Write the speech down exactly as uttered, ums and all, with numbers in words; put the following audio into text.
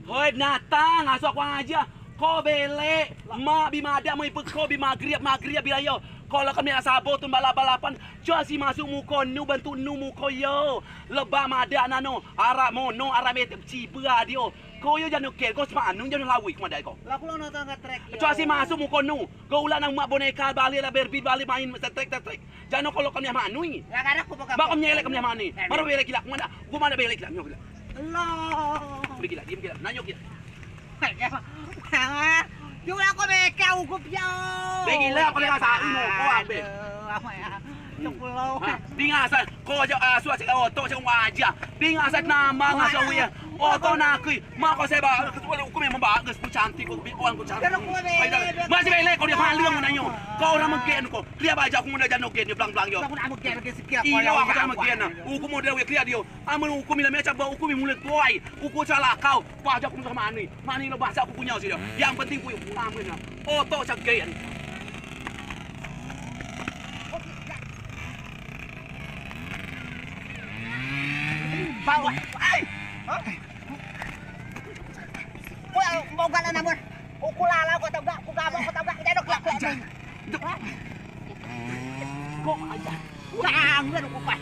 Hoi, binatang, asuak kurang ajar. Ko belek, mak bi madeak moi peko bi magrib, magrib bi layo. Ko lok kemliak sabo tun balap-balapan, coa si masuk muko nu, bentuk nu muko yo. Lebak madeak nano, arak mono, arak metek cibea dio. Ko yo jano kel, ko semak anu jano lawik madeak ko. Lah, ku lok nonton ngetrek yo. Coa si masuk muko nu. Ko ulak nang mak boneka balik lah, Barbie balik main tetrek-tetrek. Jano ko lok kemliak manui. Lah, kadang ku pegang. Mak ko menyelek kemliak manui. Baru belek gilak, mana? Gua mana belek gilak, nyok gilak. Allah. Udah gilak, diem gilak, nanyok gilak. Yo lah, ko beka ugup yo. Be gilak, ko dengar sawi no, ko abe. Aduh, apa ya? Cepelo. Hah? Dengar sa, ko aja asuak cek otok cek wajah. Dengar sa nama ngasau ya. Otok nakui. Mak ko saya ba, ketua uku memang bagus, ku cantik, ku bi wan, ku cantik. Masih belek ko dia malu nanyo. Ko orang megen ko. Lia bajau ku muda jano gen dio belang-belang yo. Aku nak megen ke sekian. Iyo, aku nak megen nah. Uku model wek lia dio. Amen uku mila meca ba uku mi mulut boy. Uku salah kau. Bajau ku muda mani. Mani lo bahasa uku punya sih dio. Yang penting ku amen nah. Otok cak gen. Bawah. Ai. Hah? Ko boga lah namun. Uku lalau ko tabrak, ku gabok ko tabrak, jadok kelak kelak. Ko aja. Kurang kan uku pas.